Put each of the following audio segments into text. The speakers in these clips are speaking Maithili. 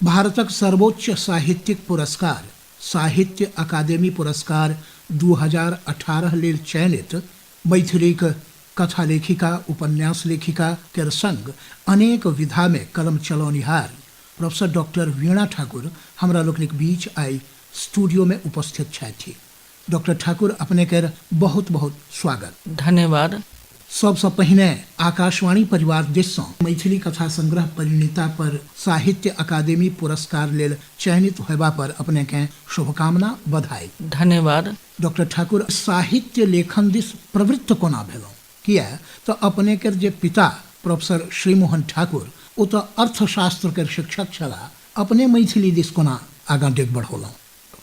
भारतक सर्वोच्च साहित्यिक पुरस्कार साहित्य अकादेमी पुरस्कार 2018 लेल चयनित मैथिलीक कथा लेखिका, उपन्यास लेखिका केर संग अनेक विधा मे कलम चलौनिहार प्रोफेसर डाक्टर वीणा ठाकुर हमरा लोकनिक बीच आइ स्टूडियो मे उपस्थित छथि। डॉक्टर ठाकुर, अपने केर बहुत बहुत स्वागत। धन्यवाद। सबसँ पहिने आकाशवाणी परिवार दिस सँ मैथिली कथा संग्रह परिणीता पर साहित्य अकादेमी पुरस्कार लेल चयनित होयबा पर अपने केँ शुभकामना, बधाई। धन्यवाद। डॉक्टर ठाकुर, साहित्य लेखन दिस प्रवृत्त कोना भेलहुँ? किया तऽ अपने केर जे पिता प्रोफेसर श्रीमोहन ठाकुर ओ तऽ अर्थशास्त्र केर शिक्षक छलाह, अपने मैथिली दिस कोना आगाँ डेग बढ़ौलहुँ?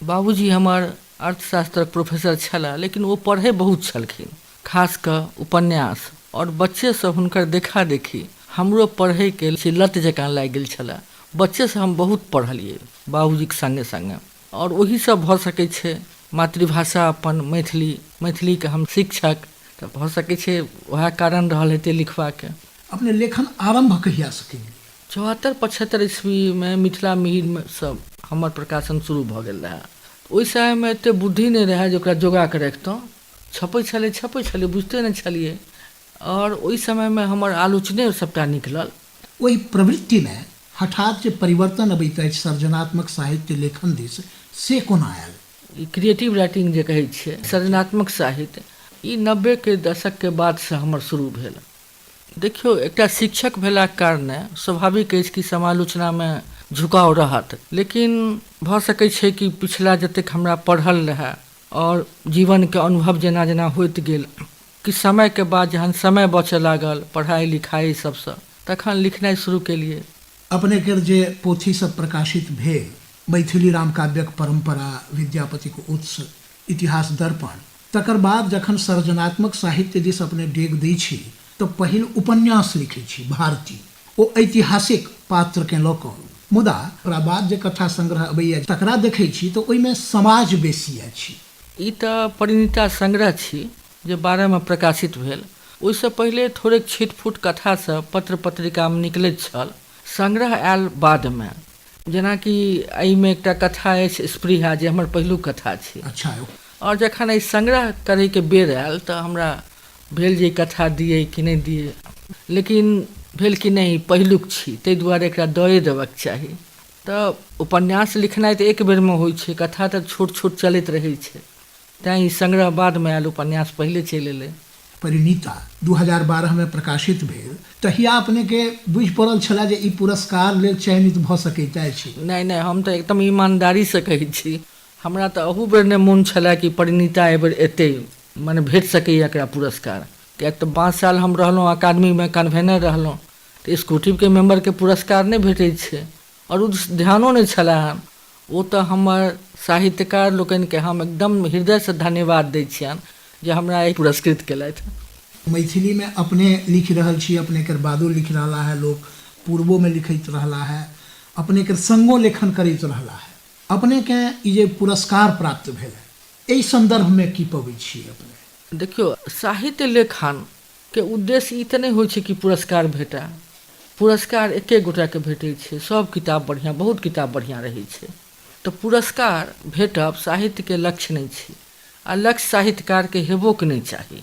बाबूजी हमर अर्थशास्त्रक प्रोफेसर छलाह, लेकिन ओ पढ़ै बहुत छलखिन, खास कऽ उपन्यास, आओर बच्चेसँ हुनकर देखा देखी हमरो पढ़ैके से लत जकाँ लागि गेल छलए। बच्चेसँ हम बहुत पढ़लियै बाबूजीक सङ्गे सङ्गे, आओर ओहीसँ भऽ सकै छै मातृभाषा अपन मैथिली, मैथिलीके हम शिक्षक, तऽ भऽ सकै छै उएह कारण रहल हेतै लिखबाके। अपने लेखन आरम्भ कहियासँ केलियै? 74-75 ईस्वीमे मिथिला मिहिरमे सँ हमर प्रकाशन शुरू भऽ गेल रहए। ओहि समयमे एतेक बुद्धि नहि रहए जे ओकरा जोगा कऽ रखितहुँ। छपै छलै छपै छलै, बुझिते नहि छलियै। आओर ओहि समयमे हमर आलोचने सभटा निकलल। ओहि प्रवृत्तिमे हठात् जे परिवर्तन अबैत अछि सर्जनात्मक साहित्य लेखन दिस, से कोना आयल? ई क्रिएटिव राइटिंग जे कहै छियै, सर्जनात्मक साहित्य, ई 90के दशकके बादसँ हमर शुरू भेल। देखियौ, एकटा शिक्षक भेलाक कारणे स्वाभाविक अछि कि समालोचनामे झुकाव रहत, लेकिन भऽ सकै छै कि पिछला जतेक हमरा पढ़ल रहए आओर जीवनके अनुभव जेना जेना होइत गेल कि समयके बाद जहन समय बचऽ लागल पढ़ाइ लिखाइ सभसँ, तखन लिखनाइ शुरू केलियै। अपने केर जे पोथी सब प्रकाशित भेल, मैथिली रामकाव्यक परम्परा, विद्यापतिक उत्स, इतिहास दर्पण, तकर बाद जखन सर्जनात्मक साहित्य दिस अपने डेग दै छी तऽ पहिल उपन्यास लिखै छी भारती, ओ ऐतिहासिक पात्रकेँ लऽ कऽ। मुदा ओकरा बाद जे कथा संग्रह अबैए तकरा देखै छी तऽ ओहिमे समाज बेसी अछि। ई तऽ परिणीता संग्रह छी जे 12मे प्रकाशित भेल। ओहिसँ पहिले थोड़ेक छिटफुट कथा सभ पत्र-पत्रिकामे निकलैत छल। संग्रह आयल बादमे। जेनाकि एहिमे एकटा कथा अछि स्पृहा, जे हमर पहिलुक कथा छी। आओर जखन एहि संग्रह करैके बेर आयल तऽ हमरा भेल जे ई कथा दियै कि नहि दियै, लेकिन भेल कि नहि, ई पहिलुक छी, ताहि दुआरे एकरा दए देबाक चाही। तऽ उपन्यास लिखनाइ तऽ एक बेरमे होइ छै, कथा तऽ छोट छोट चलैत रहै छै, तैँ ई संग्रह बादमे आयल, उपन्यास पहिले चलि एलै। परिणीता 2012 मे प्रकाशित भेल, तहिया अपने के बुझि पड़ल छलए जे ई पुरस्कार लेल चयनित भऽ सकैत अछि? नहि नहि, हम तऽ एकदम ईमानदारीसँ कहै छी, हमरा तऽ अहू बेर नहि मोन छलए कि परिणीता एहि बेर एतै, मने भेट सकैए एकरा पुरस्कार, किएक तऽ 5 साल हम रहलहुँ अकादमीमे कन्वेनर रहलहुँ, तऽ एक्जीक्यूटिवके मेम्बरके पुरस्कार नहि भेटै छै, आओर ओ ध्यानो नहि छलए हन। ओ तऽ हमर साहित्यकार लोकनिके हम एकदम हृदयसँ धन्यवाद दै छियनि जे हमरा एहि पुरस्कृत केलथि। मैथिलीमे अपने लिखि रहल छी, अपनेके बादो लिखि रहला है लोक, पूर्वोमे लिखैत रहला है, अपनेके संगो लेखन करैत रहला है। अपनेके ई जे पुरस्कार प्राप्त भेल है, एहि सन्दर्भमे की पबै छी अपने? देखियौ, साहित्य लेखनके उद्देश्य ई तऽ नहि होइ छै कि पुरस्कार भेटए। पुरस्कार एके गोटाके भेटै छै। सभ किताब बढ़िआँ, बहुत किताब बढ़िआँ रहै छै, तऽ पुरस्कार भेटब साहित्यके लक्ष्य नहि छै, आ लक्ष्य साहित्यकारके हेबोके नहि चाही।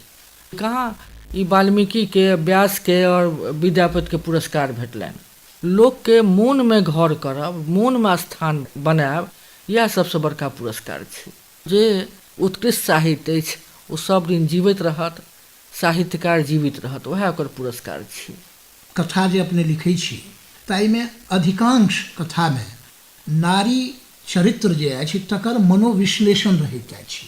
कहाँ ई वाल्मीकिके, व्यासके आओर विद्यापतिके पुरस्कार भेटलनि? लोकके मोनमे घर करब, मोनमे स्थान बनायब, इएह सभसँ बड़का पुरस्कार छै। जे उत्कृष्ट साहित्य अछि ओ सभ दिन जीवैत रहत, साहित्यकार जीवित रहत, उएह ओकर पुरस्कार छी। कथा जे अपने लिखै छी ताहिमे अधिकांश कथामे नारी चरित्र जे अछि तकर मनोविश्लेषण रहैत अछि।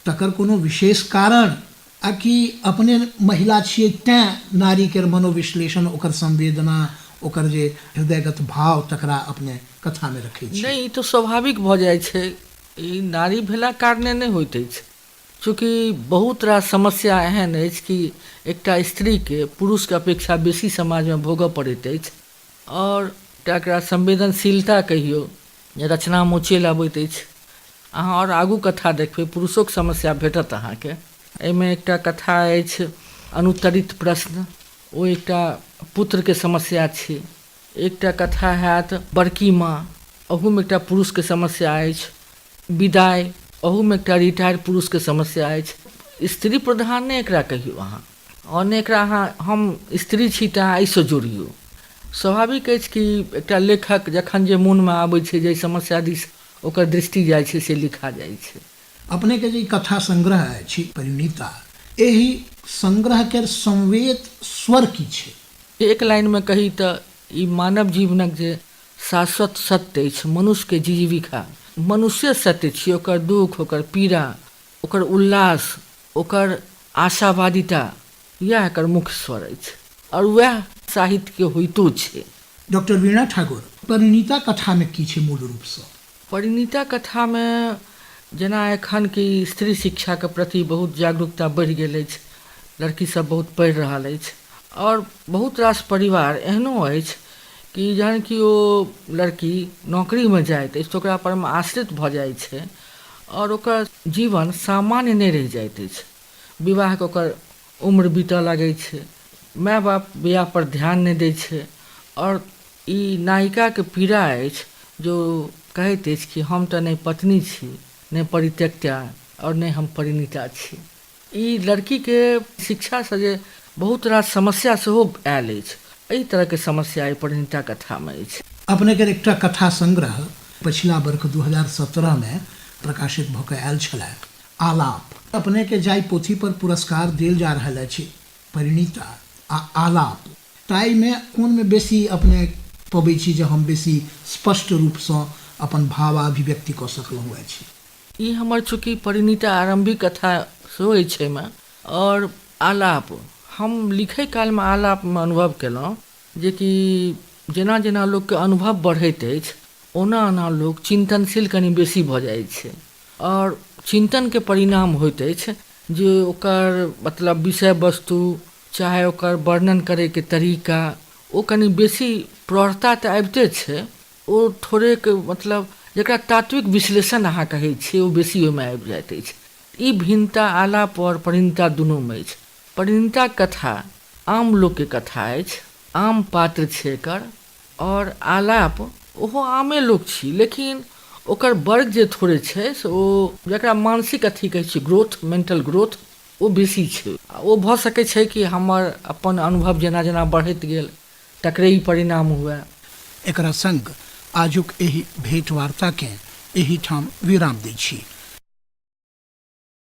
तकर कोनो विशेष कारण आ कि अपने महिला छियै तैँ नारीके मनोविश्लेषण, ओकर संवेदना, ओकर जे हृदयगत भाव तकरा अपने कथामे रखै छी? नहि, ई तऽ स्वाभाविक भऽ जाइ छै। ई नारी भेलाक कारणे नहि होइत अछि। चूँकि बहुत रास समस्या एहन अछि कि एकटा स्त्रीके पुरुषके अपेक्षा बेसी समाजमे भोगऽ पड़ैत अछि, आओर एकटा एकरा संवेदनशीलता कहियौ जे रचनामे ओ चलि अबैत अछि। अहाँ आओर आगू कथा देखबै, पुरुषोके समस्या भेटत अहाँके। एहिमे एकटा कथा अछि अनुत्तरित प्रश्न, ओ एकटा पुत्रके समस्या छी। एकटा कथा हैत बड़की माँ, अहूमे एकटा पुरुषके समस्या अछि। विदाइ, अहूमे एकटा रिटायर पुरुषके समस्या अछि। स्त्री प्रधान नहि एकरा कहियौ अहाँ, आओर नहि एकरा अहाँ हम स्त्री छी तैँ एहिसँ जोड़ियौ। स्वाभाविक अछि कि एकटा लेखक जखन जे मोनमे आबै छै, जाहि समस्या दिस ओकर दृष्टि जाइ छै, से लिखा जाइ छै। अपनेके जे ई कथा संग्रह अछि परिणीता, एहि संग्रहके संवेद स्वर की छै? एक लाइनमे कही तऽ ई मानव जीवनक जे शाश्वत सत्य अछि, मनुष्यके जीविका, मनुष्ये सत्य छी, ओकर दुःख, ओकर पीड़ा, ओकर उल्लास, ओकर आशावादिता, इएह एकर मुख्य स्वर अछि आओर वएह साहित्यके होइतो छै। डॉक्टर वीणा ठाकुर, परिणीता कथामे की छै मूल रूपसँ? परिणीता कथामे जेना एखन कि स्त्री शिक्षाके प्रति बहुत जागरूकता बढ़ि गेल अछि, लड़की सब बहुत पढ़ि रहल अछि आओर बहुत रास परिवार एहनो अछि कि जहन कि ओ लड़की नौकरीमे जाइत अछि तऽ ओकरा परमे आश्रित भऽ जाइ छै आओर ओकर जीवन सामान्य नहि रहि जाइत अछि। विवाहके ओकर उम्र बीतऽ लागै छै, माय बाप बिआहपर ध्यान नहि दै छै आओर ई नायिकाके पीड़ा अछि जे ओ कहैत अछि कि हम तऽ नहि पत्नी छी, नहि परित्यक्ता आओर नहि हम परिणीता छी। ई लड़कीके शिक्षासँ जे बहुत रास समस्या सेहो आयल अछि, एहि तरहके समस्या एहि परिणीता कथामे अछि। अपनेके एकटा कथा संग्रह पछिला बर्ख 2017 मे प्रकाशित भऽ कऽ आयल छलए, आलाप। अपनेके जाहि पोथी पर पुरस्कार देल जा रहल अछि परिणीता आ आलाप, ताहिमे कोनमे बेसी अपने पबै छी जे हम बेसी स्पष्ट रूपसँ अपन भावाभिव्यक्ति कऽ सकलहुँ अछि? ई हमर चूँकि परिणीता आरम्भिक कथा सेहो अछि एहिमे आओर आलाप हम लिखै कालमे आलापमे अनुभव केलहुँ जेकि जेना जेना लोकके अनुभव बढ़ैत अछि ओना ओना लोक चिन्तनशील कनि बेसी भऽ जाइ छै आओर चिन्तनके परिणाम होइत अछि जे ओकर मतलब विषय वस्तु चाहे ओकर वर्णन करैके तरीका ओ कनि बेसी प्रौढ़ता तऽ आबिते छै, ओ थोड़ेक मतलब जकरा तात्विक विश्लेषण अहाँ कहै छियै ओ बेसी ओहिमे आबि जाइत अछि। ई भिन्नता आलाप आओर परिणीता दुनूमे अछि। परिणीता कथा आम लोकके कथा अछि, आम पात्र छै एकर आओर आलाप ओहो आमे लोक छी, लेकिन ओकर वर्ग जे थोड़े छै से ओ जकरा मानसिक अथी कहै छियै ग्रोथ, मेंटल ग्रोथ, ओ बेसी छै। आ ओ भऽ सकै छै कि हमर अपन अनुभव जेना जेना बढ़ैत गेल तकरे ई परिणाम हुए। एकरा संग आजुक एहि भेंटवार्ता केँ एहि ठाम विराम दै छी।